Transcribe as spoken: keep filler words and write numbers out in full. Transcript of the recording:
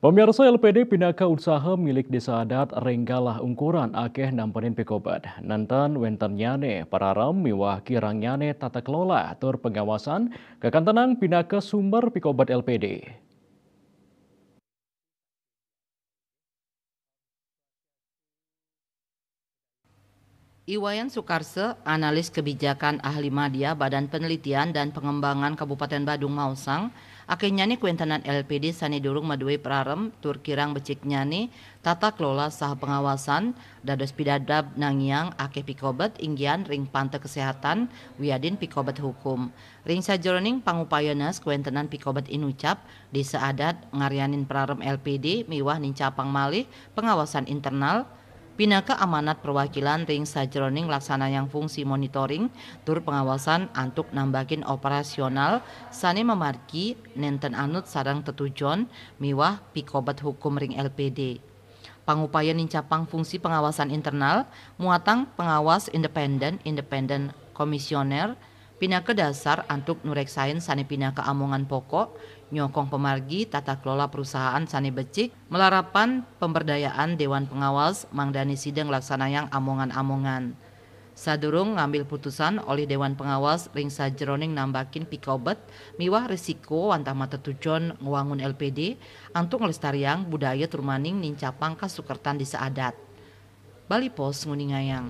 Pemirsa, L P D pinaka usaha milik Desa Adat ring galah ungkuran akeh nampanin pikobet. Nenten wentennyane pararem miwah kirangnyane tata kelola tur pengawasan kakantenang pinaka sumber pikobet L P D. Iwayan Sukarse, analis kebijakan, ahli madya Badan Penelitian dan Pengembangan Kabupaten Badung maosang, akehnyane kwentenan L P D sane durung madue prarem tur kirang beciknyane tata kelola saha pengawasan dados pidabdab nangiang akeh pikobet inggian ring panta kesehatan wiadin pikobet hukum. Ring sajeroning pangupayana kwentenan pikobet inucap, Desa Adat ngaryanin prarem L P D miwah nincapang malih pengawasan internal, pinaka amanat perwakilan ring sajeroning laksanayang fungsi monitoring tur pengawasan antuk nambakin operasional sane mamargi nenten anut sareng tetujon miwah pikobet hukum ring L P D. Pangupaya nincapang fungsi pengawasan internal muatang pengawas independen, independen komisioner, pinaka dasar antuk nureksain sane pinaka amongan pokok, nyokong pamargi tata kelola perusahaan sane becik, malarapan pemberdayaan Dewan Pengawas mangdane sida nglaksanayang amongan-amongan. Sadurung ngambil putusan olih Dewan Pengawas ring sajeroning nambakin pikobet miwah risiko wantah matetujon ngwangun L P D antuk nglestariang budaya turmaning nincapang kasukertan Desa Adat. Bali Post nguningayang.